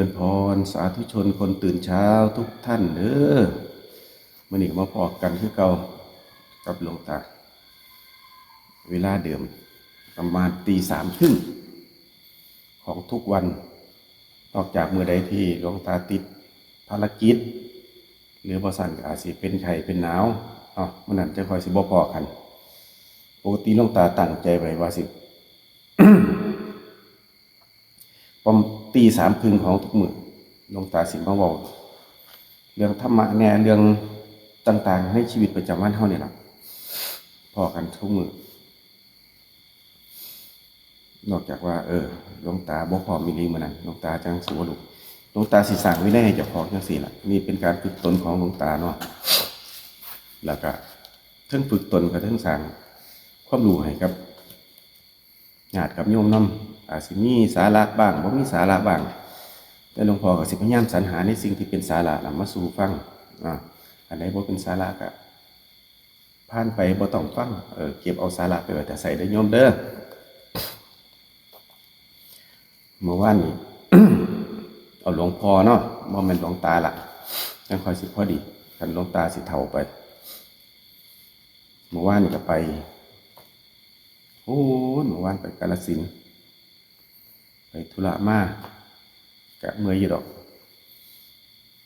ริญพร สาธุชนคนตื่นเช้าทุกท่านเด้อ มื้อนี้ก็มาพ้อกันคือเก่ากับหลวงตา เวลาเดิม ประมาณตีสามครึ่งของทุกวัน นอกจากมื้อใดที่หลวงตาติดภารกิจ หรือบ่ซั้นก็อาจสิเป็นไข้เป็นหนาวเนาะ มื้อนั้นจั่งค่อยสิบ่พ้อกัน ปกติหลวงตาตั้งใจไว้ว่าสิ ประมาณตีสามครึ่งของทุกมื้อ หลวงตาสิมาเว้าเรื่องธรรมะแหน่ เรื่องต่างๆ ในชีวิตประจำวันเฮานี่ล่ะ พ้อกันทุกมื้อ นอกจากว่า เออ หลวงตาบ่พร้อมอีหลีมื้อนั้น หลวงตาจั่งสิบ่ลุก หลวงตาสิสร้างวินัยให้เจ้าของจั่งซี้ล่ะ นี่เป็นการฝึกตนของหลวงตาเนาะ แล้วก็เทิงฝึกตนก็เทิงสร้างความรู้ให้กับ ญาติกับโยมนำ อาจสิมีสาระบ้าง บ่มีสาระบ้าง แต่หลวงพ่อก็สิพยายามสรรหาในสิ่งที่เป็นสาระนำมาสู่ฟัง อา อันใดบ่เป็นสาระก็ผ่านไป บ่ต้องฟัง เออ เก็บเอาสาระไปไว้ถ้าใช้เด้อโยมเด้อ เมื่อวานนี้ เอาหลวงพ่อเนาะ บ่แม่นหลวงตาละ จั่งค่อยสิพอดี คันหลวงตาสิเฒ่าไป เมื่อวานนี้ก็ไป โอ้ย เมื่อวานไปกาฬสินธุ์ ไปธุระมา ก็เมื่อยอยู่ดอก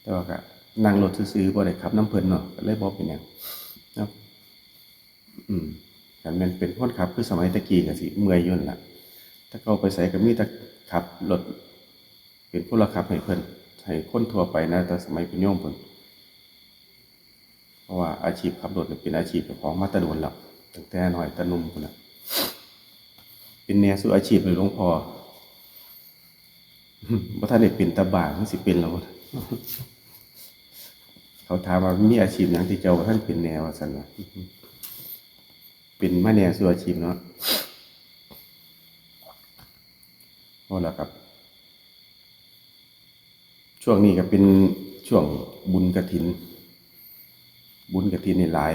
แต่ว่าก็นั่งรถซื่อๆ บ่ได้ขับนำเพิ่นเนาะ ก็เลยบ่เป็นหยังเนาะ อืม คันแม่นเป็นคนขับคือสมัยแต่กี้ก็สิเมื่อยอยู่นั่นล่ะ แต่เก่าไปไสก็มีแต่ขับรถ เป็นพลขับให้เพิ่น ให้คนทั่วไปนะ แต่สมัยเป็นโยมพุ้น เพราะว่าอาชีพขับรถนี่เป็นอาชีพเจ้าของมาแต่โดนแล้ว ตั้งแต่น้อยแต่หนุ่มพุ้นน่ะ เป็นแหน่สู่อาชีพเลยหลวงพ่อ บ่ทันได้เป็นตาบ้า มันสิเป็นแล้วบ่ เขาถามว่ามีอาชีพหยังที่เจ้าบ่ทันเป็นแหน่ ว่าซั่นว่า เป็นมาแหน่สู่อาชีพเนาะ พอแล้วครับ ช่วงนี้ก็เป็นช่วงบุญกฐิน บุญกฐินนี่หลาย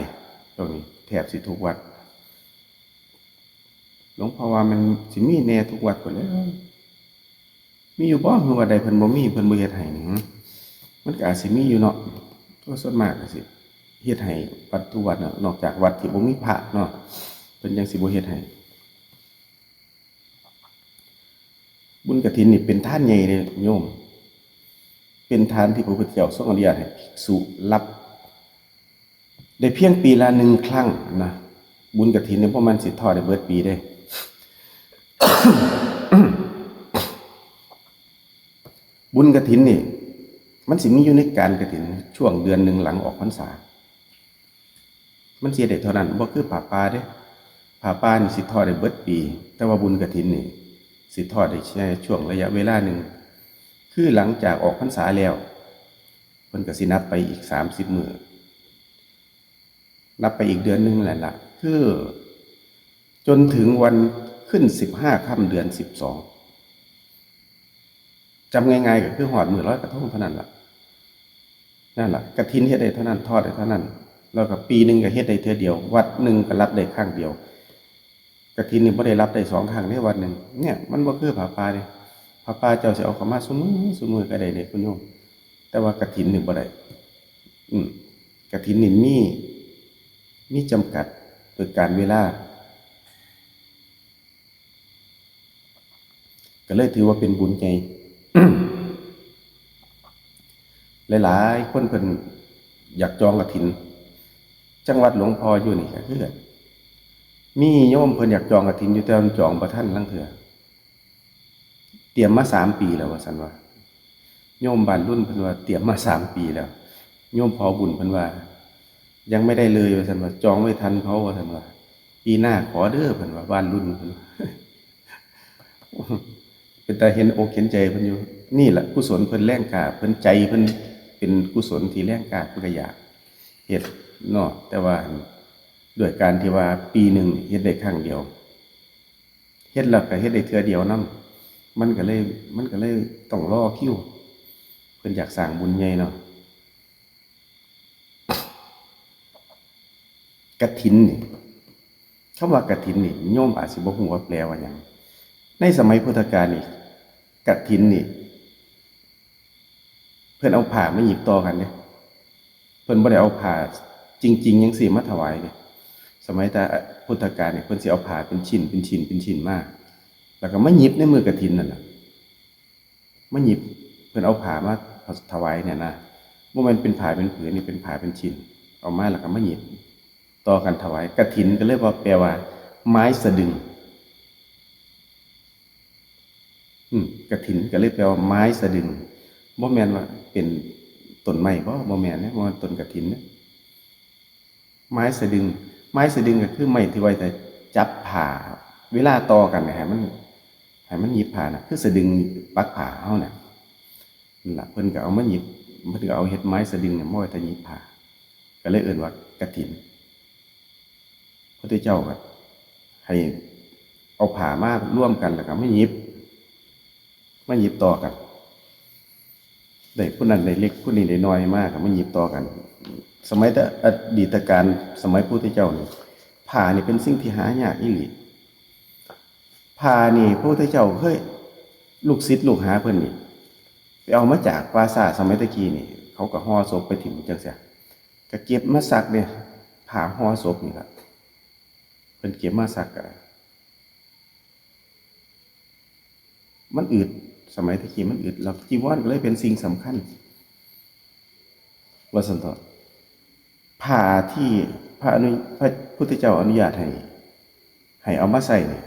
ช่วงนี้แทบสิทุกวัด หลวงพ่อว่ามันสิมีแหน่ทุกวัดพุ้นแหล้ว มีอยู่บ่ คือวัดใดเพิ่นบ่มี เพิ่นบ่เฮ็ดให้นี่ มันก็อาจสิมีอยู่เนาะ แต่ส่วนมากก็สิเฮ็ดให้วัดทุกวัดเนาะ นอกจากวัดที่บ่มีพระเนาะ เพิ่นจั่งสิบ่เฮ็ดให้ บุญกฐินนี่เป็นทานใหญ่เด้โยม เป็นทานที่พระพุทธเจ้าทรงอนุญาตให้ภิกษุรับ ได้เพียงปีละหนึ่งครั้งนะ บุญกฐินนี่บ่แม่นสิทอดได้เบิดปีเด้ บุญกฐินนี่ มันสิมีอยู่ในการกฐินช่วงเดือนหนึ่งหลังออกพรรษา มันสิเฮ็ดได้เท่านั้น บ่คือผ้าป่าเด้ ผ้าป่านี่สิทอดได้เบิดปี แต่ว่าบุญกฐินนี่ สิทอดได้แค่ช่วงระยะเวลาหนึ่ง คือหลังจากออกพรรษาแล้ว เพิ่นก็สินับไปอีกสามสิบมื้อ นับไปอีกเดือนหนึ่งนั่นล่ะ คือจนถึงวันขึ้นสิบห้าค่ำเดือนสิบสอง จำง่ายๆ ก็คือฮอดมื้อลอยกระทงเท่านั้นล่ะ นั่นล่ะ กฐินเฮ็ดได้เท่านั้น ทอดได้เท่านั้น แล้วก็ปีหนึ่งก็เฮ็ดได้เทื่อเดียว วัดหนึ่งก็รับได้ครั้งเดียว กฐินนี่บ่ได้รับได้สองครั้งเด้วัดหนึ่ง เนี่ย มันบ่คือผ้าป่าเด้ ผ้าป่าเจ้าสิเอาเข้ามาซุมื้อ ซุมื้อก็ได้เด้คุณโยม แต่ว่ากฐินนี่บ่ได้ อืม กฐินนี่มี มีจำกัดโดยการเวลา ก็เลยถือว่าเป็นบุญใหญ่ หลายๆ คนเพิ่นอยากจองกฐิน จังหวัดหลวงพ่ออยู่นี่ก็คือกัน มีโยมเพิ่นอยากจองกฐินอยู่ แต่มันจองบ่ทันลางเทื่อ เตรียมมาสามปีแล้วว่าซั่นว่า โยมบ้านรุ่นเพิ่นว่าเตรียมมาสามปีแล้ว โยมพ่อบุญเพิ่นว่า ยังไม่ได้เลยว่าซั่นว่า จองไม่ทันเขาว่าซั่นว่า ปีหน้าขอเด้อเพิ่นว่า บ้านรุ่นเพิ่นว่า เป็นตาเห็นอกเห็นใจเพิ่นอยู่ นี่แหละกุศลเพิ่นแรงกล้า เพิ่นใจเพิ่นเป็นกุศลที่แรงกล้า เพิ่นก็อยากเฮ็ดเนาะ แต่ว่าด้วยการที่ว่าปีหนึ่งเฮ็ดได้ครั้งเดียว เฮ็ดแล้วก็เฮ็ดได้เทื่อเดียวนำ มันก็เลย มันก็เลยต้องรอคิว เพิ่นอยากสร้างบุญใหญ่เนาะ กฐินนี่ คำว่ากฐินนี่ โยมอาจสิบ่ฮู้ว่าแปลว่าหยัง ในสมัยพุทธกาลนี่ กฐินนี่ ເພິ່ນເອົາຜ້າມາຫຍິບຕໍ່ກັນເດ້ ເພິ່ນບໍ່ໄດ້ເອົາຜ້າຈິງໆ ຈັ່ງຊີ້ມາຖວາຍເດ້. ສະໄໝແຕ່ພຸດທະການນີ້ ເພິ່ນຊິເອົາຜ້າເປັນຊິ້ນ ເປັນຊິ້ນ ເປັນຊິ້ນມາ ແລ້ວກໍມາຫຍິບໃນມື້ກະຖິນນັ້ນນະ ມາຫຍິບ ເພິ່ນເອົາຜ້າມາຖວາຍນີ້ນະ ບໍ່ແມ່ນເປັນຜ້າເປັນຜືນ ນີ້ເປັນຜ້າເປັນຊິ້ນ ເອົາມາແລ້ວກໍມາຫຍິບຕໍ່ກັນຖວາຍ. ກະຖິນກໍເລີຍວ່າ ແປວ່າໄມ້ສະດຶງ. ອືມ ກະຖິນກໍເລີຍແປວ່າໄມ້ສະດຶງ ບໍ່ແມ່ນວ່າເປັນຕົ້ນໄມ້ບໍ? ບໍ່ແມ່ນເດ້ ບໍ່ແມ່ນຕົ້ນກະຖິນເດ້. ໄມ້ສະດຶງ ໄມ້ສະດຶງກໍຄືໄມ້ທີ່ໄວ້ຖ້າຈັບຜ້າ ເວລາຕໍ່ກັນໃຫ້ມັນ ໃຫ້ມັນຫຍິບຜ້ານະ ຄືສະດຶງປັກຜ້າເຮົານະ ນັ້ນລະ ເພິ່ນກໍເອົາມາຫຍິບ ເພິ່ນກໍເອົາເຮັດໄມ້ສະດຶງນີ້ມາໄວ້ຖ້າຫຍິບຜ້າ ກໍເລີຍເອີ້ນວ່າກະຖິນ. ພະພຸດທະເຈົ້າກໍໃຫ້ເອົາຜ້າມາລວມກັນ ແລ້ວກໍມາຫຍິບ ມາຫຍິບຕໍ່ກັນ ໄດ້ຜູ້ນັ້ນໄດ້ເລັກ ຜູ້ນີ້ໄດ້ໜ້ອຍມາ ກໍມາຫຍິບຕໍ່ກັນ. ສະໄໝແຕ່ອະດີດຕະການ ສະໄໝພະພຸດທະເຈົ້ານີ້ ຜ້ານີ້ເປັນສິ່ງທີ່ຫາຍາກອີ່ຫຼີ. ຜ້ານີ້ພະພຸດທະເຈົ້າເຄີຍ ລູກສິດລູກຫາເພິ່ນນີ້ ໄປເອົາມາຈາກປ່າຊ້າສະໄໝແຕ່ກີ້ນີ້ ເຂົາກໍຫໍ່ສົບໄປຖິ້ມຈັ່ງຊີ້ ກໍເກັບມາຊັກເດ້ ຜ້າຫໍ່ສົບນີ້ລະ ເພິ່ນເກັບມາຊັກກໍ ມັນອຶດ ສະໄໝແຕ່ກີ້ມັນອຶດ ແລ້ວຈີວອນກໍເລີຍເປັນສິ່ງສຳຄັນ ວ່າຊັ້ນເຖາະ. ຜ້າທີ່ພະອະນຸ ພະພຸດທະເຈົ້າອະນຸຍາດໃຫ້ ໃຫ້ເອົາມາໃຊ້ນີ້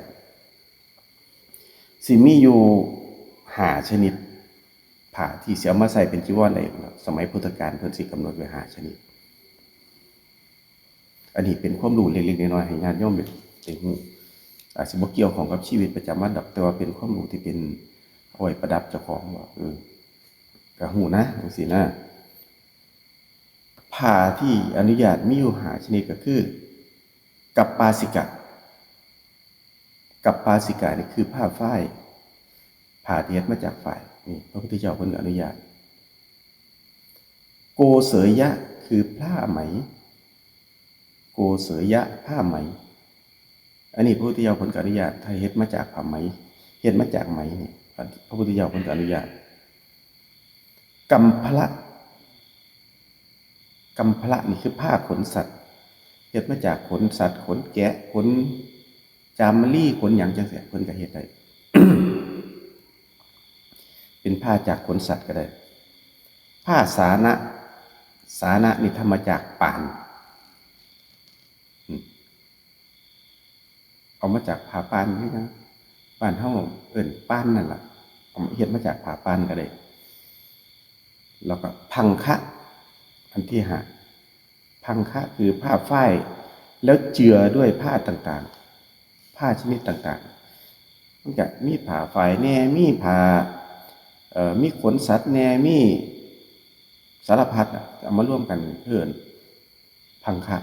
ຊິມີຢູ່ຫ້າຊະນິດ ຜ້າທີ່ຊິເອົາມາໃຊ້ເປັນຈີວອນໄດ້ ສະໄໝພຸດທະການເພິ່ນຊິກຳນົດໄວ້ຫ້າຊະນິດ. ອັນນີ້ເປັນຄວາມຮູ້ເລັກໆນ້ອຍໆ ໃຫ້ຍາດໂຍມໄດ້ຮູ້ ອາດຊິບໍ່ກ່ຽວຂ້ອງກັບຊີວິດປະຈຳວັນດອກ ແຕ່ວ່າເປັນຄວາມຮູ້ທີ່ເປັນເອົາໄວ້ປະດັບເຈົ້າຂອງວ່າ ເອີ ກໍຮູ້ນະ ຈັ່ງຊີ້ນະ. ຜ້າທີ່ອະນຸຍາດມີຢູ່ຫ້າຊະນິດກໍຄື ກັບປາສິກະ ກັບປາສິກະນີ້ຄືຜ້າຝ້າຍ ຜ້າທີ່ເຮັດມາຈາກຝ້າຍ ນີ້ພະພຸດທະເຈົ້າເພິ່ນກໍອະນຸຍາດ. ໂກເສຍະ ຄືຜ້າໄໝ ໂກເສຍະ ຜ້າໄໝ ອັນນີ້ພະພຸດທະເຈົ້າເພິ່ນກໍອະນຸຍາດ ຖ້າເຮັດມາຈາກຜ້າໄໝ ເຮັດມາຈາກໄໝນີ້ ພະພຸດທະເຈົ້າເພິ່ນກໍອະນຸຍາດ. ກຳພະລະ ກຳພະລະນີ້ຄືຜ້າຂົນສັດ ເຮັດມາຈາກຂົນສັດ ຂົນແກະ ຂົນຈາມມະລີ ຂົນຫຍັງຈັ່ງຊີ້ ເພິ່ນກໍເຮັດໄດ້ ເປັນຜ້າຈາກຂົນສັດກໍໄດ້. ຜ້າສານະ ສານະນີ້ທຳມາຈາກປານ ອືມ ເອົາມາຈາກຜ້າປານຄືຫຍັງ ບ້ານເຮົາເອີ້ນປານນັ້ນລະ ເອົາມາເຮັດມາຈາກຜ້າປານກໍໄດ້. ແລ້ວກໍພັງຄະ ອັນທີຫ້າ ພັງຄະ ຄືຜ້າຝ້າຍ ແລ້ວເຈືອດ້ວຍຜ້າຕ່າງໆ ຜ້າຊະນິດຕ່າງໆ ມັນກະມີຜ້າຝ້າຍແດ່ ມີຜ້າ ເອີ ມີຂົນສັດແດ່ ມີສາລະພັດ ເອົາມາລວມກັນເອີ້ນພັງຄະ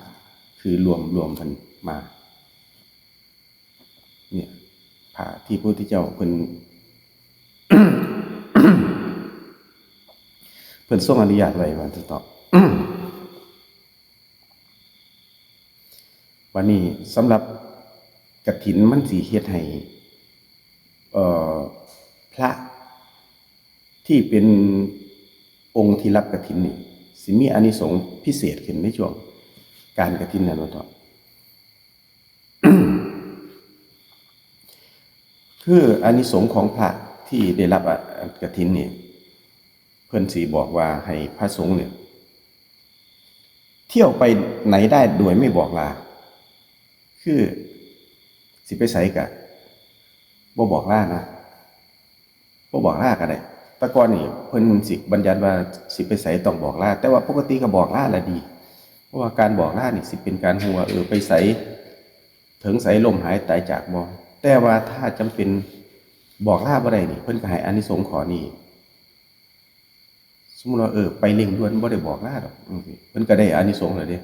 ຄືລວມ ລວມກັນມາ. ເນຍ ຜ້າທີ່ພະພຸດທະເຈົ້າເພິ່ນ ເພິ່ນຊົງອະນຸຍາດໄວ້ວ່າຊັ້ນເຖາະ. ບັດນີ້ສຳລັບກະຖິນມັນຊິເຮັດໃຫ້ ເອີ ພະທີ່ເປັນອົງທີ່ຮັບກະຖິນນີ້ ຊິມີອານິສົງພິເສດຂຶ້ນໃນຊ່ວງການກະຖິນນັ້ນວ່າເຖາະ. ຄືອານິສົງຂອງພະທີ່ໄດ້ຮັບ ອາ ກະຖິນນີ້ ເພິ່ນຊິບອກວ່າໃຫ້ພະສົງນີ້ ທ່ຽວໄປໄຫນໄດ້ໂດຍໄມ່ບອກລາ ຄືຊິໄປໃສກະບໍ່ບອກລານະ. ບໍ່ບອກລາກໍໄດ້. ແຕ່ກ່ອນນີ້ເພິ່ນຊິບັນຍັດວ່າຊິໄປໃສຕ້ອງບອກລາ, ແຕ່ວ່າປົກກະຕິກໍບອກລາລະດີ, ເພາະວ່າການບອກລານີ້ຊິເປັນການຮູ້ວ່າ ເອີ ໄປໃສ ເຖິງໃສ ລົ້ມຫາຍຕາຍຈາກບໍ່. ແຕ່ວ່າຖ້າຈຳເປັນບອກລາບໍ່ໄດ້ນີ້ ເພິ່ນກໍໃຫ້ອານິສົງຂໍ້ນີ້. ສົມມຸດວ່າ ເອີ ໄປເລັ່ງດ່ວນ ບໍ່ໄດ້ບອກລາດອກ ເພິ່ນກໍໄດ້ອານິສົງແລ້ວເດ້.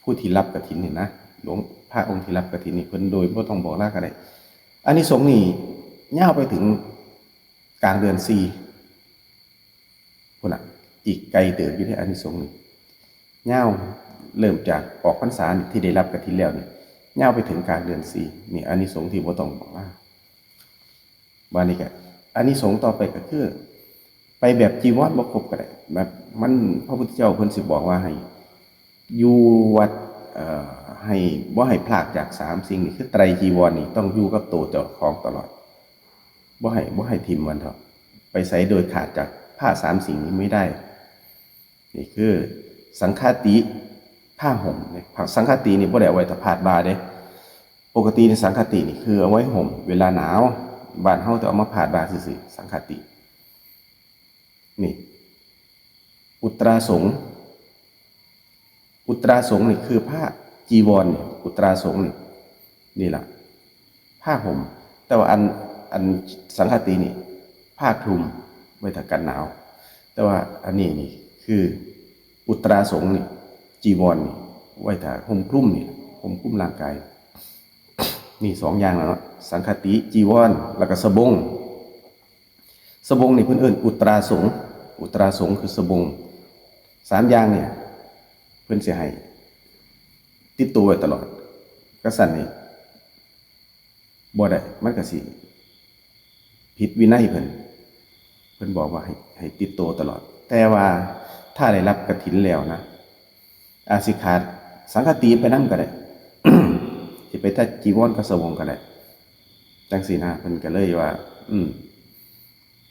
ຜູ້ທີ່ຮັບກະຖິນນີ້ນະ ຫຼວງ ພະອົງທີ່ຮັບກະຖິນນີ້ ເພິ່ນໂດຍບໍ່ຕ້ອງບອກລາກໍໄດ້. ອານິສົງນີ້ຍາວໄປເຖິງກາງເດືອນສີ່ພຸ້ນນະ, ອີກໄກເຕີບຢູ່ເດ້ອານິສົງນີ້. ຍາວເລີ່ມຈາກອອກພັນສາທີ່ໄດ້ຮັບກະຖິນແລ້ວນີ້ ຍາວໄປເຖິງກາງເດືອນສີ່ ນີ້ອານິສົງທີ່ບໍ່ຕ້ອງບອກລາ. ບາດນີ້ກະອານິສົງຕໍ່ໄປກໍຄື ໄປແບບຈີວອນບໍ່ຄົບກໍໄດ້ ແບບມັນ ພະພຸດທະເຈົ້າເພິ່ນຊິບອກວ່າໃຫ້ຢູ່ວັດ ເອີ ໃຫ້ ບໍ່ໃຫ້ພລາກຈາກສາມສິ່ງນີ້ ຄືໄຕຣຈີວອນນີ້ຕ້ອງຢູ່ກັບໂຕເຈົ້າຂອງຕະຫຼອດ ບໍ່ໃຫ້ ບໍ່ໃຫ້ຖິ້ມມັນເຖາະ ໄປໃສໂດຍຂາດຈາກຜ້າສາມສິ່ງນີ້ໄມ່ໄດ້. ນີ້ຄືສັງຄະຕິຜ້າຫົ່ມເດ້ ພ- ສັງຄະຕິນີ້ບໍ່ໄດ້ເອົາໄວ້ຖ້າພາດບ່າເດ້ ປົກກະຕິນີ້ສັງຄະຕິນີ້ຄືເອົາໄວ້ຫົ່ມເວລາໜາວ ບ້ານເຮົາຈະເອົາມາພາດບ່າຊື່ໆ ສັງຄະຕິ. ນີ້ ອຸດຕະຣາສົງ ອຸດຕະຣາສົງນີ້ຄືຜ້າຈີວອນນີ້ ອຸດຕະຣາສົງນີ້ ນີ້ລະ ຜ້າຫົ່ມ ແຕ່ວ່າອັນ ອັນສັງຄະຕິນີ້ ຜ້າຄລຸມໄວ້ຖ້າກັນໜາວ ແຕ່ວ່າອັນນີ້ນີ້ຄືອຸດຕະຣາສົງນີ້ ຈີວອນນີ້ ໄວ້ຖ້າຫົ່ມຄລຸມນີ້ ຫົ່ມຄລຸມຮ່າງກາຍ. ມີສອງຢ່າງແລ້ວເນາະ ສັງຄະຕິ ຈີວອນ ແລ້ວກໍສະບົງ. ສະບົງນີ້ເພິ່ນເອີ້ນອຸດຕະຣາສົງ ອຸດຕະຣາສົງຄືສະບົງ. ສາມຢ່າງນີ້ເພິ່ນຊິໃຫ້ຕິດໂຕໄວ້ຕະຫຼອດ ກະຊັ້ນນີ້ບໍ່ໄດ້ ມັນກະຊິຜິດວິໄນເພິ່ນ ເພິ່ນບອກວ່າໃຫ້ ໃຫ້ຕິດໂຕຕະຫຼອດ ແຕ່ວ່າຖ້າໄດ້ຮັບກະຖິນແລ້ວນະ ອາດຊິຂາດສັງຄະຕິໄປນຳກໍໄດ້ ຊິໄປແຕ່ຈີວອນກັບສະບົງກໍໄດ້ ຈັ່ງຊີ້ນະ ເພິ່ນກໍເລີຍວ່າ ອືມ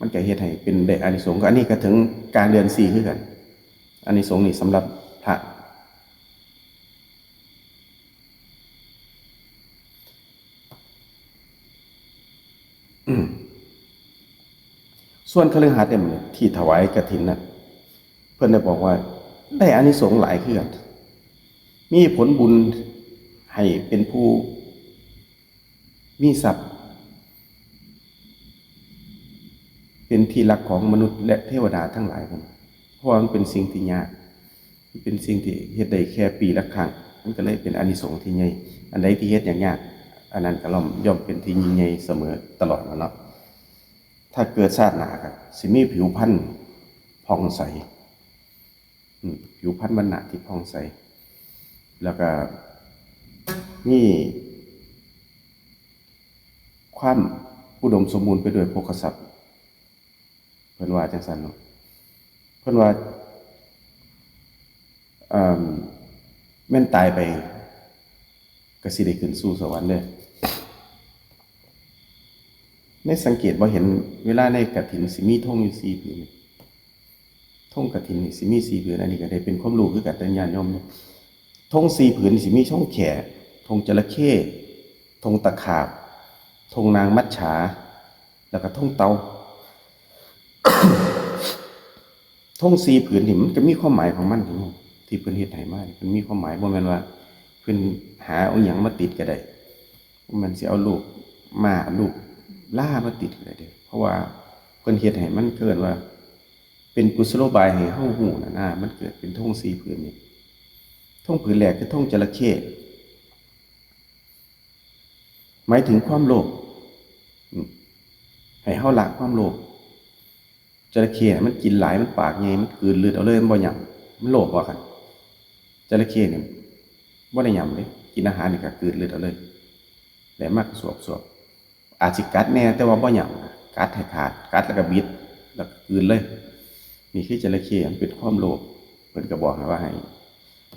ມັນກໍເຮັດໃຫ້ເປັນໄດ້ອານິສົງ ກໍອັນນີ້ກໍເຖິງກາງເດືອນສີ່ຄືກັນ ອານິສົງນີ້ສຳລັບພະ. ສ່ວນຄະລືຫັດເດ້ ທີ່ຖວາຍກະຖິນນະ ເພິ່ນໄດ້ບອກວ່າໄດ້ອານິສົງຫຼາຍຄືກັນ ມີຜົນບຸນໃຫ້ເປັນຜູ້ມີຊັບ ເປັນທີ່ຮັກຂອງມະນຸດ ແລະ ເທວະດາທັງຫຼາຍ ເພິ່ນ ເພາະວ່າມັນເປັນສິ່ງທີ່ຍາກ ເປັນສິ່ງທີ່ເຮັດໄດ້ແຄ່ປີລະຄັ້ງ ມັນກໍເລີຍເປັນອານິສົງທີ່ໃຫຍ່ ອັນໃດທີ່ເຮັດຍາກໆ ອັນນັ້ນກໍລອມ ຍ່ອມເປັນທີ່ຍິ່ງໃຫຍ່ສະເໝີຕະຫຼອດແລ້ວເນາະ ຖ້າເກີດຊາດໜ້າກໍຊິມີຜິວພັນຜ່ອງໃສ ອືມ ຜິວພັນວັນນະທີ່ຜ່ອງໃສ ແລ້ວກໍມີຄວາມອຸດົມສົມບູນໄປດ້ວຍໂພຄະຊັບ. ເພິ່ນວ່າຈັ່ງຊັ້ນເນາະ ເພິ່ນວ່າ ເອີ່ມ ແມ່ນຕາຍໄປກໍຊິໄດ້ຂຶ້ນສູ່ສະຫວັນເດີ້. ໃນສັງເກດບໍ່ເຫັນ ເວລາໃນກະຖິນຊິມີທົງຢູ່ສີ່ຜືນ ທົງກະຖິນນີ້ຊິມີສີ່ຜືນ ອັນນີ້ກໍໄດ້ເປັນຄວາມຮູ້ຄືກັນເດີ້ຍາດໂຍມເດີ້. ທົງສີ່ຜືນນີ້ຊິມີທົງແຂ້, ທົງຈະລະເຂ້, ທົງຕະຂາບ, ທົງນາງມັດສາ ແລ້ວກໍທົງເຕົ່າ. ທົງສີ່ຜືນນີ້ມັນກໍມີຄວາມໝາຍຂອງມັນ ທີ່ເພິ່ນເຮັດໃຫ້ມານີ້ ເພິ່ນມີຄວາມໝາຍ ບໍ່ແມ່ນວ່າເພິ່ນຫາເອົາຫຍັງມາຕິດກໍໄດ້ ບໍ່ແມ່ນຊິເອົາຮູບມ້າ ຮູບລາມາຕິດກໍໄດ້ເດ້ ເພາະວ່າເພິ່ນເຮັດໃຫ້ມັນ ເອີ້ນວ່າເປັນກຸສະໂລບາຍໃຫ້ເຮົາຮູ້ນັ້ນນະ ມັນເກີດເປັນທົງສີ່ຜືນນີ້. ທົງຜືນແລກຄືທົງຈະລະເຂ້ ໝາຍເຖິງຄວາມໂລບ ອືມ ໃຫ້ເຮົາລະຄວາມໂລບ. ຈະລະເຂ້ມັນກິນຫຼາຍ ມັນປາກໃຫຍ່ ມັນກືນລືດເອົາເລີຍ ມັນບໍ່ຫຍ້ຳ ມັນໂລບບໍ່ຄັນ. ຈະລະເຂ້ນີ້ບໍ່ໄດ້ຫຍ້ຳເດ້ ກິນອາຫານນີ້ກໍກືນລືດເອົາເລີຍ ແລະມັກສວບໆ ອາດຊິກັດແດ່ ແຕ່ວ່າບໍ່ຫຍ້ຳ ກັດໃຫ້ຂາດ ກັດແລ້ວກໍບິດ ແລ້ວກໍກືນເລີຍ. ນີ້ຄືຈະລະເຂ້ ມັນເປັນຄວາມໂລບ ເພິ່ນກໍບອກໃຫ້ວ່າໃຫ້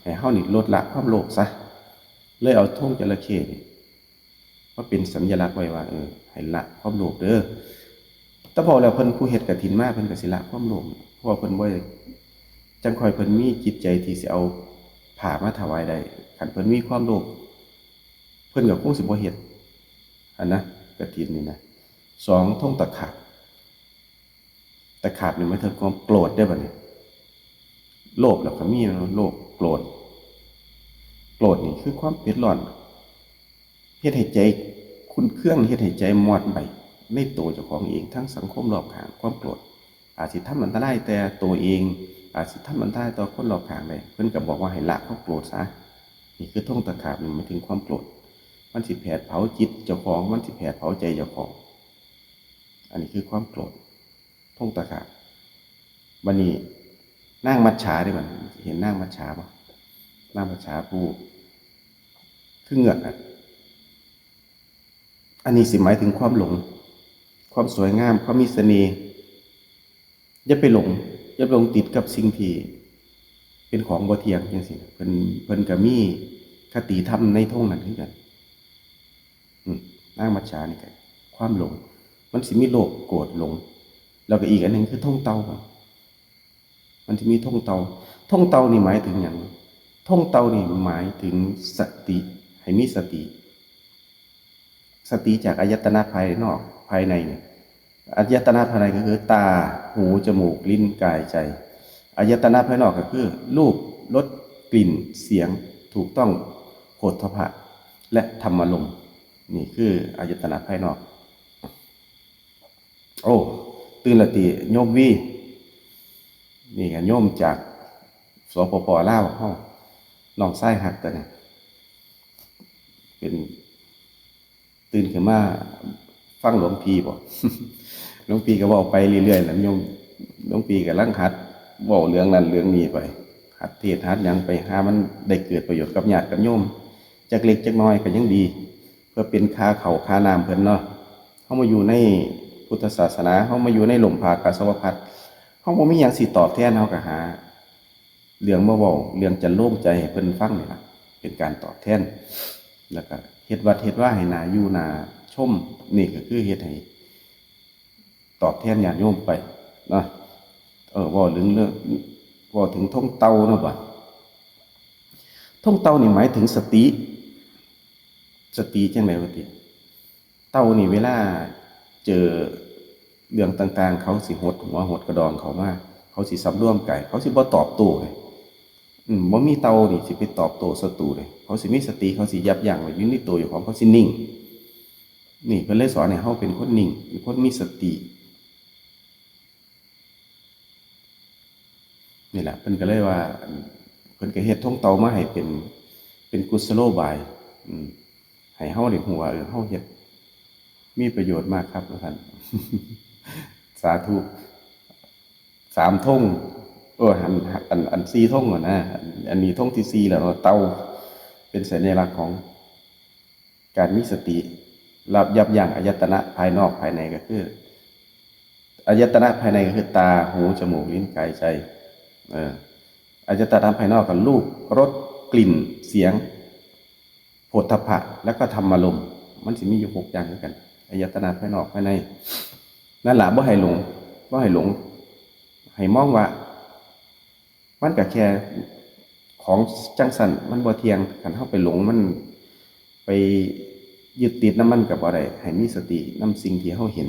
ໃຫ້ເຮົານີ້ລົດລະຄວາມໂລບຊະ ເລີຍເອົາທົງຈະລະເຂ້ນີ້ ມາເປັນສັນຍະລັກໄວ້ວ່າ ເອີ ໃຫ້ລະຄວາມໂລບເດີ້. ແຕ່ເວົ້າແລ້ວເພິ່ນ ຜູ້ເຮັດກະຖິນມາ ເພິ່ນກໍຊິລະຄວາມໂລບ ເພາະວ່າເພິ່ນບໍ່ ຈັ່ງຄ່ອຍເພິ່ນມີຈິດໃຈທີ່ຊິເອົາຜ້າມາຖວາຍໄດ້. ຄັນເພິ່ນມີຄວາມໂລບ ເພິ່ນກໍຄົງຊິບໍ່ເຮັດຫັ້ນນະ ກະຖິນນີ້ນະ. ສອງ ທົງຕະຂາບ ຕະຂາບນີ້ໝາຍເຖິງຄວາມໂກດເດ້ບັດນີ້ ໂລບແລ້ວກໍມີໂລບ ໂກດ ໂກດນີ້ຄືຄວາມເຜັດຮ້ອນ ເຮັດໃຫ້ໃຈຂຸ້ນເຄືອງ ເຮັດໃຫ້ໃຈມອດໄໝ້ໃນໂຕເຈົ້າຂອງເອງ ທັງສັງຄົມລອບຂ້າງ. ຄວາມໂກດອາດຊິທຳອັນຕະລາຍແຕ່ໂຕເອງ ອາດຊິທຳອັນຕະລາຍຕໍ່ຄົນລອບຂ້າງໄດ້ ເພິ່ນກໍບອກວ່າໃຫ້ລະຄວາມໂກດຊະ. ນີ້ຄືທົງຕະຂາບນີ້ໝາຍເຖິງຄວາມໂກດ ມັນຊິແຜດເຜົາຈິດເຈົ້າຂອງ ມັນຊິແຜດເຜົາໃຈເຈົ້າຂອງ. ອັນນີ້ຄືຄວາມໂກດ ທົງຕະຂາບ. ບັດນີ້ນາງມັດສາເດ້ ບັດນີ້ເຫັນນາງມັດສາບໍ່? ນາງມັດສາຜູ້ຄືເງືອກນະ ອັນນີ້ຊິໝາຍເຖິງຄວາມຫຼົງ ຄວາມສວຍງາມ ຄວາມມີສະເໜ່ຫ ຢ່າໄປຫຼົງ, ຢ່າໄປຫຼົງຕິດກັບສິ່ງທີ່ເປັນຂອງບໍ່ທ່ຽງຈັ່ງຊີ້ນະ. ເພິ່ນ, ເພິ່ນກໍມີຄະຕິທຳໃນທົ່ງນັ້ນຄືກັນ. ອືມ, ນາງມັດສານີ້ກໍຄວາມຫຼົງ, ມັນຊິມີໂລບ, ໂກດ, ຫຼົງ, ແລ້ວກໍອີກອັນໜຶ່ງຄືທົ່ງເຕົ່າ. ມັນຊິມີທົ່ງເຕົ່າ. ທົ່ງເຕົ່ານີ້ໝາຍເຖິງຫຍັງ? ທົ່ງເຕົ່ານີ້ໝາຍເຖິງສະຕິ, ໃຫ້ມີສະຕິ. ສະຕິຈາກອາຍະຕະນະພາຍນອກ, ພາຍໃນນີ້. ອາຍະຕະນະພາຍໃນກໍຄືຕາ, ຫູ, ຈະມູກ, ລີ້ນ, ກາຍ, ໃຈ. ອາຍະຕະນະພາຍນອກກໍຄືຮູບ, ລົດ, ກິ່ນ, ສຽງ, ຖືກຕ້ອງ, ໂຜດຖະພະ ແລະ ທຳມາລົມ. ນີ້ຄືອາຍະຕະນະພາຍນອກ. ໂອ້ ຕື່ນແລ້ວຕິໂຍມວີ? ນີ້ກໍໂຍມຈາກ ສປປ ລາວເຮົາ, ນ້ອງຊາຍຮັກຕົວນີ້ ເປັນ ຕື່ນຂຶ້ນມາຟັງຫຼວງພີ່ບໍ? ຫຼວງພີ່ກໍເວົ້າໄປເລື້ອຍໆແຫຼະໂຍມ. ຫຼວງພີ່ກຳລັງຫັດເວົ້າເລື່ອງນັ້ນເລື່ອງນີ້ໄປ, ຫັດເທດຫັດຫຍັງໄປ, ຫາມັນໄດ້ເກີດປະໂຫຍດກັບຍາດກັບໂຍມ ຈັກເລັກຈັກນ້ອຍກໍຍັງດີ, ເພື່ອເປັນຄ່າເຂົ້າຄ່ານ້ຳເພິ່ນເນາະ. ເຮົາມາຢູ່ໃນພຸດທະສາສະໜາ, ເຮົາມາຢູ່ໃນລົມຜາກາສະວະພັດ, ເຮົາບໍ່ມີຫຍັງຊິຕອບແທນ, ເຮົາກໍຫາເລື່ອງມາເວົ້າ, ເລື່ອງຈະໂລມໃຈໃຫ້ເພິ່ນຟັງນີ້ລະ, ເປັນການຕອບແທນ. ແລ້ວກໍເຮັດວັດເຮັດວາໃຫ້ໜ້າຢູ່ໜ້າຊົມ, ນີ້ກໍຄືເຮັດໃຫ້ຕອບແທນຍາດໂຍມໄປເນາະ. ເອີ, ເວົ້າເລື່ອງ, ເວົ້າເຖິງທົ່ງເຕົ່າເນາະ, ບາດ ທົ່ງເຕົ່ານີ້ໝາຍເຖິງສະຕິ. ສະຕິຈັ່ງໃດວະຕິ? ເຕົ່ານີ້ເວລາເຈີເລື່ອງຕ່າງໆ ເຂົາຊິຫົດຫົວຫົດກະດອງເຂົ້າມາ, ເຂົາຊິສຳລວມກາຍ, ເຂົາຊິບໍ່ຕອບໂຕ້ເດ. ອືມ, ບໍ່ມີເຕົ່ານີ້ຊິໄປຕອບໂຕ້ສັດຕູເດ. ເຂົາຊິມີສະຕິ, ເຂົາຊິຢັບຢັ້ງໄວ້ຢູ່ໃນໂຕເຈົ້າຂອງ, ເຂົາຊິນິ່ງ. ນີ້ເພິ່ນເລີຍສອນໃຫ້ເຮົາເປັນຄົນນິ່ງ, ເປັນຄົນມີສະຕິ. ນີ້ແຫຼະ ເພິ່ນກໍເລີຍວ່າ ເພິ່ນກໍເຮັດທົ່ງເຕົ່າມາໃຫ້ເປັນ ເປັນກຸສະໂລບາຍ ອືມ ໃຫ້ເຮົາໄດ້ຮູ້ວ່າ ເອີ ເຮົາເຮັດມີປະໂຫຍດມາກຄັບ ວ່າຊັ້ນ. ສາທຸ ສາມທົ່ງ ເອີ ອັນ ອັນ ອັນສີ່ທົ່ງຫັ້ນນະ ອັນ ອັນນີ້ທົ່ງທີສີ່ແລ້ວເນາະ ເຕົ່າ ເປັນສັນຍະລັກຂອງ ການມີສະຕິ ລະ ຢັບຢັ້ງອາຍະຕະນະພາຍນອກພາຍໃນ ກໍຄື ອາຍະຕະນະພາຍໃນກໍຄືຕາ, ຫູ, ຈະມູກ, ລີ້ນ, ກາຍ, ໃຈ. ເອີ ອາຍະຕະນະພາຍນອກກໍຮູບ, ລົດ, ກິ່ນ, ສຽງ, ໂຜດຖະພະ ແລ້ວກໍທຳມາລົມ. ມັນຊິມີຢູ່ຫົກຢ່າງຄືກັນ ອາຍະຕະນະພາຍນອກພາຍໃນ. ນັ້ນລະ ບໍ່ໃຫ້ຫຼົງ, ບໍ່ໃຫ້ຫຼົງ, ໃຫ້ມອງວ່າ ມັນກໍແຄ່ຂອງຈັ່ງຊັ້ນ ມັນບໍ່ທ່ຽງ. ຄັນເຮົາໄປຫຼົງມັນ ໄປຍຶດຕິດນຳມັນກໍບໍ່ໄດ້. ໃຫ້ມີສະຕິນຳສິ່ງທີ່ເຮົາເຫັນ.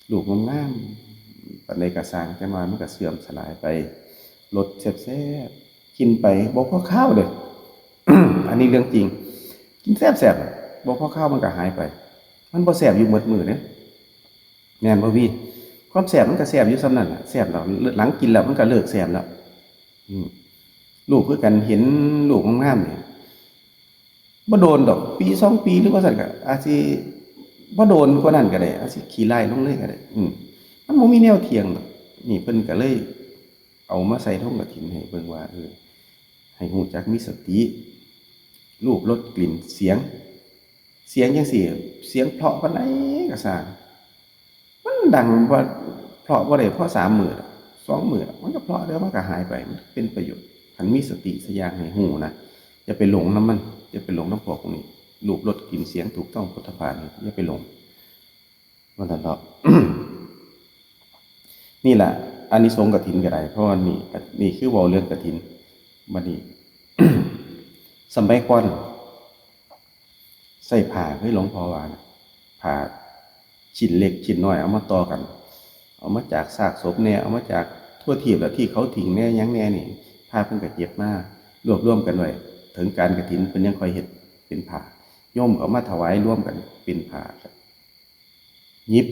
ຮູບງາມໆປານໃດກໍຊ່າງ, ຈັກໜ້ອຍມັນກໍເສື່ອມສະຫຼາຍໄປ. ລົດແຊບໆ ກິນໄປບໍ່ພໍຄາວເດ້. ອັນນີ້ເລື່ອງຈິງ. ກິນແຊບໆ ບໍ່ພໍຄາວມັນກໍຫາຍໄປ. ມັນບໍ່ແຊບຢູ່ໝົດມື້ເດ້. ແມ່ນບໍ່ວີ? ຄວາມແຊບມັນກໍແຊບຢູ່ສ່ຳນັ້ນລະ, ແຊບແລ້ວ ຫຼັງກິນແລ້ວມັນກໍເລີກແຊບແລ້ວ. ອືມ ລູກຄືກັນ ເຫັນລູກງາມໆນີ້ ບໍ່ໂດນດອກ ປີສອງປີ ຫຼືວ່າຊັ້ນກໍອາດຊິ ບໍ່ໂດນກວ່ານັ້ນກໍໄດ້ ອາດຊິຂີ້ລ້າຍລົງເລີຍກໍໄດ້. ອືມ ມັນບໍ່ມີແນວທ່ຽງດອກ. ນີ້ເພິ່ນກໍເລີຍເອົາມາໃສ່ຖົງກະຖິນໃຫ້ເບິ່ງວ່າ ເອີ ໃຫ້ຮູ້ຈັກມີສະຕິ ຮູບ ລົດ ກິ່ນ ສຽງ. ສຽງຈັ່ງຊີ້ ສຽງເພາະປານໃດກໍຊ່າງ ມັນດັງບໍ່ ເພາະບໍ່ໄດ້ພໍສາມມື້ດອກ ສອງມື້ດອກ ມັນກໍເພາະແລ້ວ ມັນກໍຫາຍໄປ. ມັນເປັນປະໂຫຍດ ຄັນມີສະຕິສະຢ່າງໃຫ້ຮູ້ນະ. ຢ່າໄປຫຼົງນຳມັນ ຢ່າໄປຫຼົງນຳພວກນີ້ ຮູບ ລົດ ກິ່ນ ສຽງ ຖືກຕ້ອງ ໂຜດຖະພະນີ້ ຢ່າໄປຫຼົງ. ວ່າຊັ້ນເນາະ ນີ້ລະ ອານິສົງກະຖິນກໍໄດ້ ເພາະວ່ານີ້ ນີ້ຄືເວົ້າເລື່ອງກະຖິນ. ບັດນີ້ ສະໄໝກ່ອນໃຊ້ຜ້າ ຄືຫຼວງພໍ່ວ່ານະ ຜ້າຊິ້ນເລັກຊິ້ນນ້ອຍເອົາມາຕໍ່ກັນ ເອົາມາຈາກຊາກສົບແດ່ ເອົາມາຈາກທົ່ວທີບລະ ທີ່ເຂົາຖິ້ມແດ່ຫຍັງແດ່ນີ້ ພະເພິ່ນກໍເກັບມາລວບລວມກັນໄວ້ ເຖິງການກະຖິນເພິ່ນຍັງຄ່ອຍເຮັດເປັນຜ້າ ໂຍມກໍເອົາມາຖວາຍລວມກັນເປັນຜ້າ. ຫຍິບ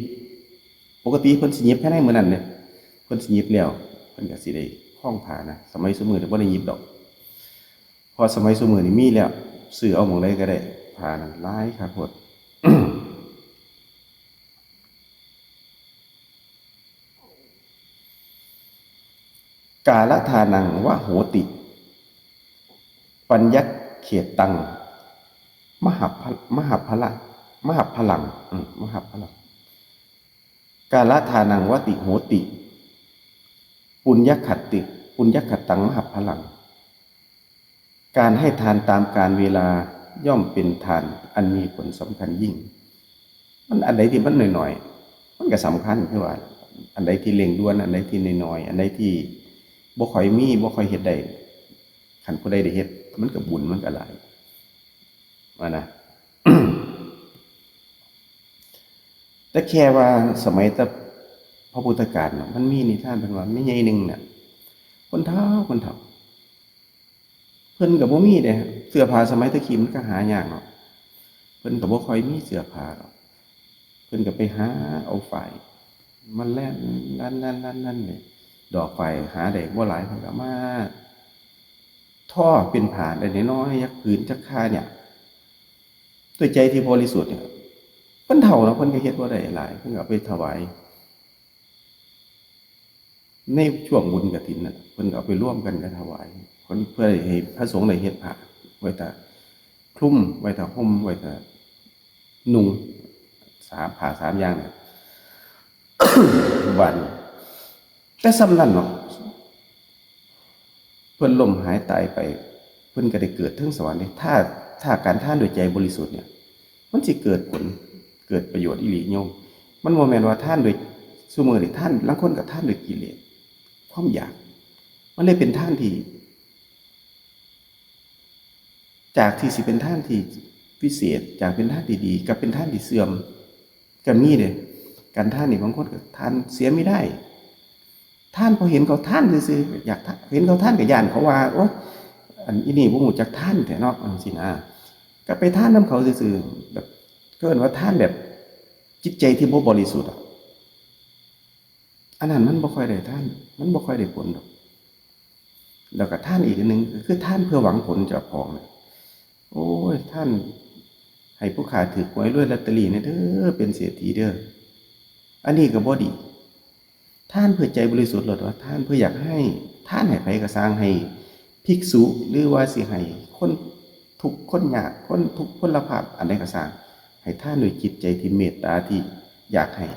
ປົກກະຕິເພິ່ນຊິຫຍິບພາຍໃນມື້ນັ້ນເດ້ ເພິ່ນຊິຫຍິບແລ້ວ ເພິ່ນກໍຊິໄດ້ຄອງຜ້ານະ. ສະໄໝຊຸມື້ນີ້ບໍ່ໄດ້ຫຍິບດອກ ເພາະສະໄໝຊຸມື້ນີ້ມີແລ້ວ ຊື້ເອົາໝ່ອງໃດກໍໄດ້ ຜ້ານັ້ນຫຼາຍຄັກໂພດ. ກາລະທານັງວະໂຫຕິ ປັນຍັກເຂດຕັງ ມະຫັບພະ ມະຫັບພະລະ ມະຫັບພະລັງ ອືມ ມະຫັບພະລັງ ກາລະທານັງວະຕິໂຫຕິ ປຸນຍະຄະຕິ ປຸນຍະຄະຕັງ ມະຫະພະລັງ ການໃຫ້ທານຕາມການເວລາ ຍ່ອມເປັນທານອັນມີຜົນສຳຄັນຍິ່ງ. ມັນ ອັນໃດທີ່ມັນໜ້ອຍໆ ມັນກໍສຳຄັນ ຄືວ່າ ອັນໃດທີ່ເລັ່ງດ່ວນ ອັນໃດທີ່ໜ້ອຍໆ ອັນໃດທີ່ບໍ່ຄ່ອຍມີ ບໍ່ຄ່ອຍເຮັດໄດ້ ຄັນຜູ້ໃດໄດ້ເຮັດ ມັນກໍບຸນ ມັນກໍຫຼາຍ ວ່ານະ. ແຕ່ແຄ່ວ່າສະໄໝແຕ່ພະພຸດທະການເນາະ ມັນມີນິທານເພິ່ນວ່າ ແມ່ໃຫຍ່ໜຶ່ງນະ ຄົນເຖົ້າ ຄົນເຖົ້າ ເພິ່ນກໍບໍ່ມີເດ້ ເສື້ອຜ້າສະໄໝແຕ່ກີ້ມັນກໍຫາຍາກເນາະ ເພິ່ນກໍບໍ່ຄ່ອຍມີເສື້ອຜ້າດອກ ເພິ່ນກໍໄປຫາເອົາຝ້າຍມາແລ່ນ ລັນໆໆໆ ດອກຝ້າຍຫາໄດ້ບໍ່ຫຼາຍ ເພິ່ນກໍມາ ທໍ້ເປັນຜ້າໄດ້ນ້ອຍໆ ຈັກຜືນຈັກຄານີ້ ດ້ວຍໃຈທີ່ບໍລິສຸດນີ້ ເພິ່ນເຖົ້າເນາະ ເພິ່ນກໍເຮັດບໍ່ໄດ້ຫຼາຍ ເພິ່ນກໍເອົາໄປຖວາຍ ໃນຊ່ວງບຸນກະຖິນນັ້ນ ເພິ່ນກໍເອົາໄປລວມກັນກັບຖວາຍ ເພິ່ນ ເພື່ອໃຫ້ພະສົງໄດ້ເຮັດຜ້າໄວ້ຖ້າ ຄລຸມ ໄວ້ຖ້າຫົ່ມ ໄວ້ຖ້ານຸ່ງ ສາມ ຜ້າສາມຢ່າງນີ້ ບາດນີ້ ແຕ່ສ່ຳນັ້ນເນາະ ເພິ່ນລົ້ມຫາຍຕາຍໄປ ເພິ່ນກໍໄດ້ເກີດເທິງສະຫວັນເດ້. ຖ້າ ຖ້າການທານດ້ວຍໃຈບໍລິສຸດນີ້ ມັນຊິເກີດຜົນ ເກີດປະໂຫຍດອີ່ຫຼີໂຍມ. ມັນບໍ່ແມ່ນວ່າທານໂດຍ ຊຸມື້ນີ້ທານ ລາງຄົນກໍທານໂດຍກິເລດ ຄວາມຢາກ ມັນເລີຍເປັນທານທີ່ ຈາກທີ່ຊິເປັນທານທີ່ວິເສດ ຈາກເປັນທານທີ່ດີ ກັບເປັນທານທີ່ເສື່ອມກໍມີເດ້. ການທານນີ້ບາງຄົນກໍທານເສຍໄມ່ໄດ້ ທານເພາະເຫັນເຂົາທານຊື່ໆ ຢາກທານ ເຫັນເຂົາທານກໍຢ້ານ ເຂົາວ່າ ໂອ້ຍ ອັນອີ່ນີ້ບໍ່ຮູ້ຈັກທານແທ້ເນາະ ຈັ່ງຊີ້ນະ ກໍໄປທານນຳເຂົາຊື່ໆ ແບບ ເຂົາເອີ້ນວ່າທານແບບຈິດໃຈທີ່ບໍ່ບໍລິສຸດອະ. ອັນນັ້ນມັນບໍ່ຄ່ອຍໄດ້ທານ ມັນບໍ່ຄ່ອຍໄດ້ຜົນດອກ. ແລ້ວກໍທານອີກອັນໜຶ່ງ ກໍຄືທານເພື່ອຫວັງຜົນເຈົ້າຂອງນະ. ໂອ້ຍ ທ່ານໃຫ້ຜູ້ຂ້າຖືກຫວຍລວຍລອດເຕີຣີແດ່ເດີ ເປັນເສດຖີເດີ. ອັນນີ້ກໍບໍ່ດີ. ທານເພື່ອໃຈບໍລິສຸດໂລດ ວ່າທານເພື່ອຢາກໃຫ້ ທານໃຫ້ໃຜກໍຊ່າງ ໃຫ້ພິກສຸ ຫຼືວ່າຊິໃຫ້ຄົນທຸກຄົນຍາກ ຄົນທຸກພົນລະພາບ ອັນໃດກໍຊ່າງ ໃຫ້ທານດ້ວຍຈິດໃຈທີ່ເມດຕາ ທີ່ຢາກໃຫ້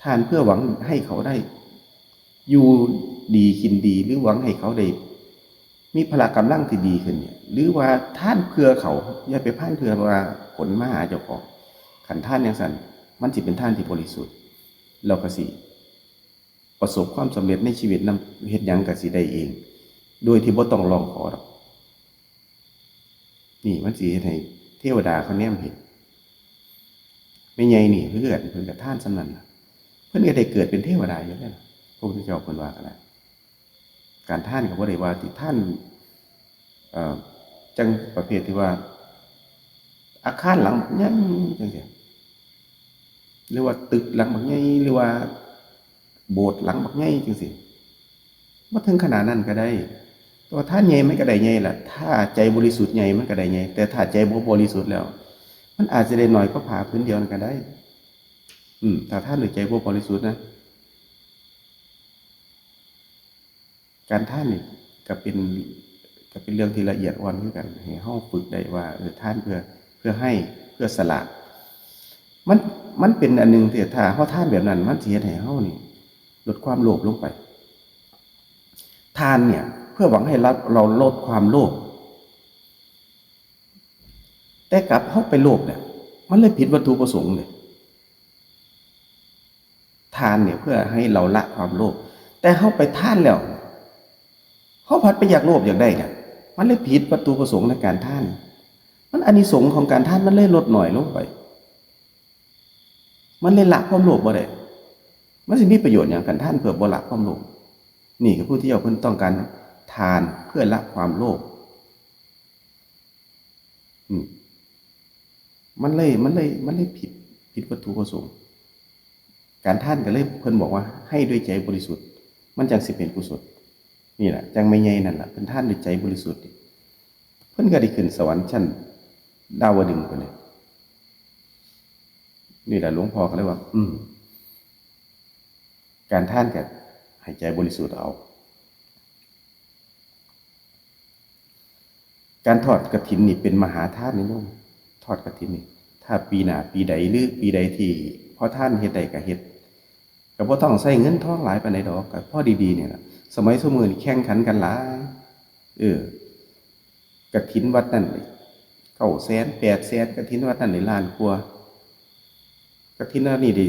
ທານເພື່ອຫວັງໃຫ້ເຂົາໄດ້ຢູ່ດີກິນດີ ຫຼືຫວັງໃຫ້ເຂົາໄດ້ມີພະລະກຳລັງທີ່ດີຂຶ້ນນີ້ ຫຼືວ່າທານເພື່ອເຂົາ ຢ່າໄປທານເພື່ອວ່າຜົນມາຫາເຈົ້າຂອງ. ຄັນທານຈັ່ງຊັ້ນ ມັນຊິເປັນທານທີ່ບໍລິສຸດ ແລ້ວກໍຊິປະສົບຄວາມສຳເລັດໃນຊີວິດນຳ ເຮັດຫຍັງກໍຊິໄດ້ເອງ ໂດຍທີ່ບໍ່ຕ້ອງຮ້ອງຂໍດອກ. ນີ້ມັນຊິເຮັດໃຫ້ເທວະດາເຂົາແນມເຫັນ. ແມ່ໃຫຍ່ນີ້ຄືກັນ ເພິ່ນກໍທານສ່ຳນັ້ນລະ ເພິ່ນກໍໄດ້ເກີດເປັນເທວະດາຢູ່ເດ້ລະ ພະພຸດທະເຈົ້າເພິ່ນວ່າກໍໄດ້. ການທານກໍບໍ່ໄດ້ວ່າຊິທານ ເອີ ຈັ່ງປະເພດທີ່ວ່າ ອາຄານຫຼັງບັກໃຫຍ່ຈັ່ງຊີ້ ຫຼືວ່າຕຶກຫຼັງບັກໃຫຍ່ ຫຼືວ່າ ໂບດຫຼັງບັກໃຫຍ່ຈັ່ງຊີ້ ບໍ່ເຖິງຂະໜາດນັ້ນກໍໄດ້. ແຕ່ວ່າທານໃຫຍ່ມັນກໍໄດ້ໃຫຍ່ລະ ຖ້າໃຈບໍລິສຸດໃຫຍ່ມັນກໍໄດ້ໃຫຍ່ ແຕ່ຖ້າໃຈບໍ່ບໍລິສຸດແລ້ວ ມັນອາດຈະໄດ້ໜ້ອຍກວ່າຜ້າຜືນດຽວນັ້ນກໍໄດ້. ອືມ ຖ້າທານດ້ວຍໃຈບໍ່ບໍລິສຸດນະ. ການທານນີ້ກໍເປັນ ກໍເປັນເລື່ອງທີ່ລະອຽດອ່ອນຄືກັນ ໃຫ້ເຮົາຝຶກໄດ້ວ່າ ເອີ ທານເພື່ອ ເພື່ອໃຫ້ ເພື່ອສະຫຼະ ມັນ ມັນເປັນອັນໜຶ່ງທີ່ຖ້າເຮົາທານແບບນັ້ນ ມັນຊິເຮັດໃຫ້ເຮົານີ້ ລົດຄວາມໂລບລົງໄປ. ທານເນຍ ເພື່ອຫວັງໃຫ້ເຮົາ ເຮົາລົດຄວາມໂລບ ແຕ່ກັບເຮົາໄປໂລບເນຍ ມັນເລີຍຜິດວັດຖຸປະສົງເດ. ທານເນຍ ເພື່ອໃຫ້ເຮົາລະຄວາມໂລບ ແຕ່ເຮົາໄປທານແລ້ວ ເຮົາພັດໄປຢາກໂລບຢາກໄດ້ນະ ມັນເລີຍຜິດວັດຖຸປະສົງໃນການທານ. ມັນ ອານິສົງຂອງການທານມັນເລີຍລົດໜ້ອຍລົງໄປ. ມັນເລີຍລະຄວາມໂລບບໍ່ໄດ້. ມັນຊິມີປະໂຫຍດຫຍັງ ການທານເພື່ອບໍ່ລະຄວາມໂລບ? ນີ້ຄືຜູ້ທີ່ເຈົ້າເພິ່ນຕ້ອງການທານເພື່ອລະຄວາມໂລບ. ອືມ ມັນເລີຍ ມັນເລີຍ ມັນເລີຍຜິດ ຜິດວັດຖຸປະສົງ. ການທານກໍເລີຍ ເພິ່ນບອກວ່າໃຫ້ດ້ວຍໃຈບໍລິສຸດ ມັນຈັ່ງຊິເປັນກຸສົນ. ນີ້ລະ ຈັ່ງແມ່ໃຫຍ່ນັ້ນລະ ເພິ່ນທານດ້ວຍໃຈບໍລິສຸດ ເພິ່ນກໍໄດ້ຂຶ້ນສະຫວັນຊັ້ນດາວະດຶງພຸ້ນເດ. ນີ້ລະ ຫຼວງພໍ່ກໍເລີຍວ່າ ອືມ ການທານກໍໃຫ້ໃຈບໍລິສຸດເອົາ. ການທອດກະຖິນນີ້ເປັນມະຫາທານເດ້ໂຍມ. ທອດກະຖິນນີ້ ຖ້າປີໜ້າປີໃດ ຫຼື ປີໃດທີ່ພໍທານເຮັດໄດ້ກໍເຮັດ. ກໍບໍ່ຕ້ອງໃຊ້ເງິນທອງຫຼາຍປານໃດດອກ ກໍພໍດີໆນີ້ລະ. ສະໄໝຊຸມື້ນີ້ແຂ່ງຂັນກັນຫຼາຍ ເອີ ກະຖິນວັດນັ້ນເກົ້າແສນ ແປດແສນ ກະຖິນວັດນັ້ນໄດ້ລ້ານກວ່າ ກະຖິນອັນນີ້ໄດ້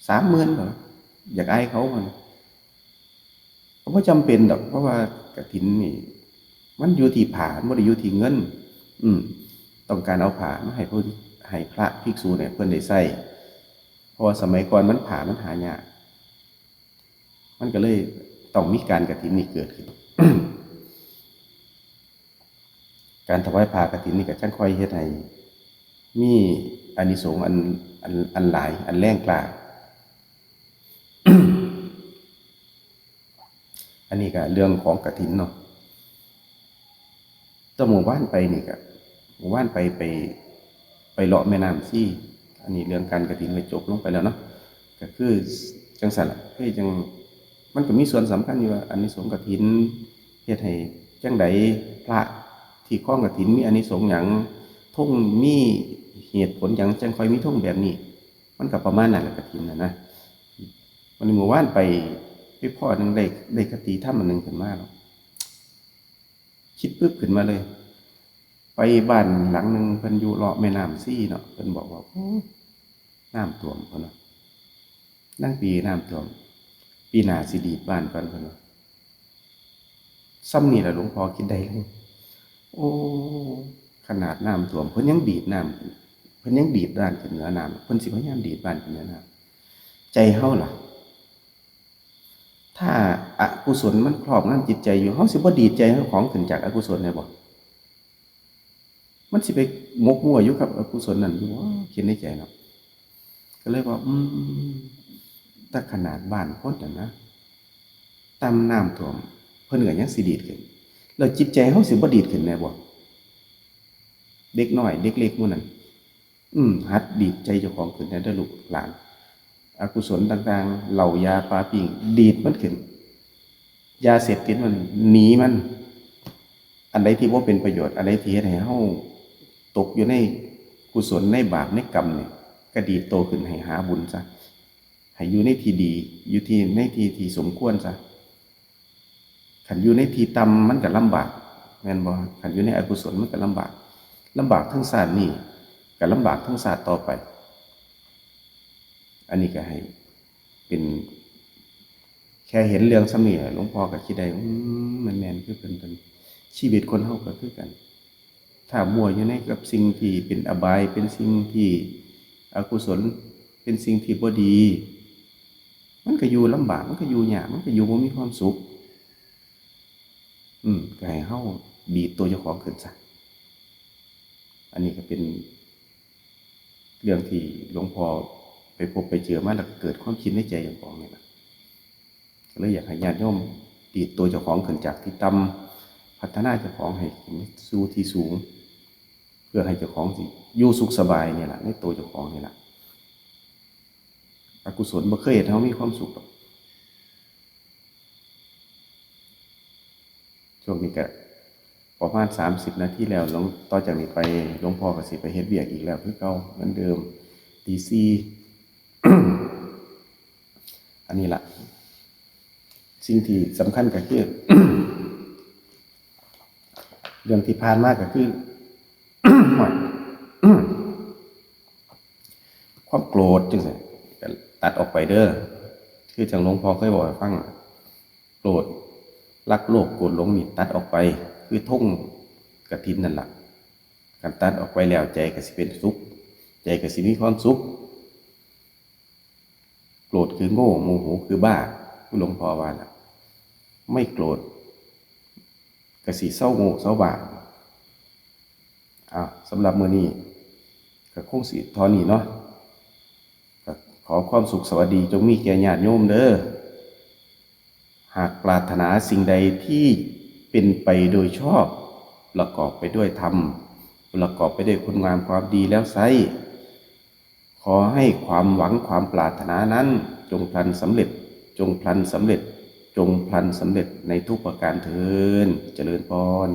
ສາມໝື່ນ ບໍ່ ຢາກອາຍເຂົາຫັ້ນ. ກໍບໍ່ຈຳເປັນດອກ ເພາະວ່າກະຖິນນີ້ມັນຢູ່ທີ່ຜ້າ ມັນບໍ່ໄດ້ຢູ່ທີ່ເງິນ. ອືມ ຕ້ອງການເອົາຜ້າມາໃຫ້ເພິ່ນ ໃຫ້ພະພິກສຸນີ້ເພິ່ນໄດ້ໃຊ້ ເພາະວ່າສະໄໝກ່ອນມັນ ຜ້າມັນຫາຍາກ ມັນກໍເລີຍຕ້ອງມີການກະຖິນນີ້ເກີດຂຶ້ນ. ການຖວາຍຜ້າກະຖິນນີ້ກໍຈັ່ງຄ່ອຍເຮັດໃຫ້ມີອານິສົງອັນ ອັນ ອັນຫຼາຍ ອັນແຮງກລ້າ. ອັນນີ້ກໍເລື່ອງຂອງກະຖິນເນາະ. ແຕ່ມື້ວານໄປນີ້ກໍ ມື້ວານໄປ ໄປ ໄປເລາະແມ່ນ້ຳຊີ ອັນນີ້ເລື່ອງການກະຖິນກໍຈົບລົງໄປແລ້ວເນາະ. ກໍຄືຈັ່ງຊັ້ນລະ ຄືຈັ່ງ ມັນກໍມີສ່ວນສຳຄັນຢູ່ວ່າອານິສົງກະຖິນເຮັດໃຫ້ຈັ່ງໃດ ພະທີ່ຄອງກະຖິນມີອານິສົງຫຍັງ ທົງມີເຫດຜົນຫຍັງຈັ່ງຄ່ອຍມີທົງແບບນີ້ ມັນກໍປະມານນັ້ນແຫຼະ ກະຖິນນະນະ. ວັນນີ້ມື້ວານໄປ ໄປພໍ້ໜຶ່ງໄດ້ ໄດ້ຄະຕິທຳອັນໜຶ່ງຂຶ້ນມາເນາະ ຄິດປຶບຂຶ້ນມາເລີຍ ໄປບ້ານຫຼັງໜຶ່ງ ເພິ່ນຢູ່ເລາະແມ່ນ້ຳຊີເນາະ ເພິ່ນບອກວ່າ ໂອ້ ນ້ຳຖ້ວມ ເພິ່ນວ່າ ນາງປີນ້ຳຖ້ວມ ປີໜ້າຊິດີດບ້ານກ່ອນ ເພິ່ນວ່າ. ສ່ຳນີ້ລະ ຫຼວງພໍ່ຄິດໄດ້ເລີຍ ໂອ້ ຂະໜາດນ້ຳຖ້ວມ ເພິ່ນຍັງດີດນ້ຳ ເພິ່ນຍັງດີດບ້ານຂຶ້ນເໜືອນ້ຳ ເພິ່ນຊິພະຍາຍາມດີດບ້ານຂຶ້ນເໜືອນ້ຳ. ໃຈເຮົາລະ ຖ້າອະກຸສົນມັນຄອບງຳຈິດໃຈຢູ່ ເຮົາຊິບໍ່ດີດໃຈເຈົ້າຂອງຂຶ້ນຈາກອະກຸສົນໄດ້ບໍ່? ມັນຊິໄປໝົກມົວຢູ່ກັບອະກຸສົນນັ້ນຢູ່ບໍ່? ຄິດໃນໃຈເນາະ ກໍເລີຍວ່າ ອືມ ແຕ່ຂະໜາດບ້ານຄົນນັ້ນນະ ຕ່ຳນ້ຳຖ້ວມ ເພິ່ນກໍຍັງຊິດີດຂຶ້ນ ແລ້ວຈິດໃຈເຮົາຊິບໍ່ດີດຂຶ້ນແດ່ບໍ່? ເດັກນ້ອຍເດັກເລັກໝູ່ນັ້ນ ອືມ ຫັດດີດໃຈເຈົ້າຂອງຂຶ້ນແດ່ເດີລູກຫຼານ. ອະກຸສົນຕ່າງໆ ເຫຼົ້າຢາປາປີ້ງ ດີດມັນຂຶ້ນ ຢາເສບຕິດມັນ ໜີມັນ. ອັນໃດທີ່ບໍ່ເປັນປະໂຫຍດ ອັນໃດທີ່ເຮັດໃຫ້ເຮົາຕົກຢູ່ໃນກຸສົນ ໃນບາບ ໃນກຳນີ້ ກະດີດໂຕຂຶ້ນໃຫ້ຫາບຸນຊະ ໃຫ້ຢູ່ໃນທີ່ດີ ຢູ່ທີ່ ໃນທີ່ທີ່ສົມຄວນຊະ. ຄັນຢູ່ໃນທີ່ຕ່ຳມັນກໍລຳບາກ ແມ່ນບໍ່? ຄັນຢູ່ໃນອະກຸສົນມັນກໍລຳບາກ ລຳບາກທັງຊາດນີ້ ກໍລຳບາກທັງຊາດຕໍ່ໄປ. ອັນນີ້ກໍໃຫ້ເປັນ ແຄ່ເຫັນເລື່ອງສ່ຳນີ້ ຫຼວງພໍ່ກໍຄິດໄດ້ ອືມ ມັນແມ່ນຄືເພິ່ນ ເພິ່ນ ຊີວິດຄົນເຮົາກໍຄືກັນ ຖ້າມົວຢູ່ໃນກັບສິ່ງທີ່ເປັນອະບາຍ ເປັນສິ່ງທີ່ອະກຸສົນ ເປັນສິ່ງທີ່ບໍ່ດີ ມັນກໍຢູ່ລຳບາກ ມັນກໍຢູ່ຍາກ ມັນກໍຢູ່ບໍ່ມີຄວາມສຸກ. ອືມ ກໍໃຫ້ເຮົາດີດຕົວເຈົ້າຂອງຂຶ້ນຊະ. ອັນນີ້ກໍເປັນເລື່ອງທີ່ຫຼວງພໍ່ໄປພົບໄປເຈີມາ ແລ້ວກໍເກີດຄວາມຄິດໃນໃຈເຈົ້າຂອງນີ້ລະ ກໍເລີຍຢາກໃຫ້ຍາດໂຍມດີດຕົວເຈົ້າຂອງຂຶ້ນຈາກທີ່ຕ່ຳ ພັດທະນາເຈົ້າຂອງໃຫ້ຂຶ້ນສູ່ທີ່ສູງ ເພື່ອໃຫ້ເຈົ້າຂອງຊິຢູ່ສຸກສະບາຍນີ້ລະ ໃນໂຕເຈົ້າຂອງນີ້ລະ. ອະກຸສົນບໍ່ເຄີຍເຮັດໃຫ້ເຮົາມີຄວາມສຸກດອກ. ຊ່ວງນີ້ກະປະມານສາມສິບນາທີແລ້ວ ຫຼວງ ຕໍ່ຈາກນີ້ໄປ ຫຼວງພໍ່ກໍຊິໄປເຮັດວຽກອີກແລ້ວຄືເກົ່າ ເໝືອນເດີມ ຕີສີ່. ອັນນີ້ລະ ສິ່ງທີ່ສຳຄັນກໍຄື ເລື່ອງທີ່ຜ່ານມາກໍຄື ຄວາມໂກຣດຈັ່ງຊີ້ ກໍຕັດອອກໄປເດີ ຄືຈັ່ງຫຼວງພໍ່ເຄີຍເວົ້າໃຫ້ຟັງ ໂກຣດ ລັກ ໂລບ ໂກດ ຫຼົງ ນີ້ຕັດອອກໄປ ຄືທົງກະຖິນນັ້ນລະ. ຄັນຕັດອອກໄປແລ້ວ ໃຈກໍຊິເປັນສຸກ ໃຈກໍຊິມີຄວາມສຸກ. ໂກຣດຄືໂງ່ ໂມໂຫຄືບ້າ ຄືຫຼວງພໍ່ວ່າລະ ໄມ່ໂກຣດກໍຊິເຊົາໂງ່ເຊົາບ້າ. ອ້າວ ສຳລັບມື້ນີ້ກໍຄົງຊິເທົ່ານີ້ເນາະ ກໍຂໍຄວາມສຸກສະຫວັດດີຈົ່ງມີແກ່ຍາດໂຍມເດີ. ຫາກປາດຖະໜາສິ່ງໃດທີ່ເປັນໄປໂດຍຊອບ ປະກອບໄປດ້ວຍທຳ ປະກອບໄປດ້ວຍຄຸນງາມຄວາມດີແລ້ວໃຊ້ ຂໍໃຫ້ຄວາມຫວັງຄວາມປາດຖະໜານັ້ນ ຈົ່ງພລັນສຳເລັດ ຈົ່ງພລັນສຳເລັດ ຈົ່ງພລັນສຳເລັດໃນທຸກປະການເທີນ. ຈະເລີນພອນ.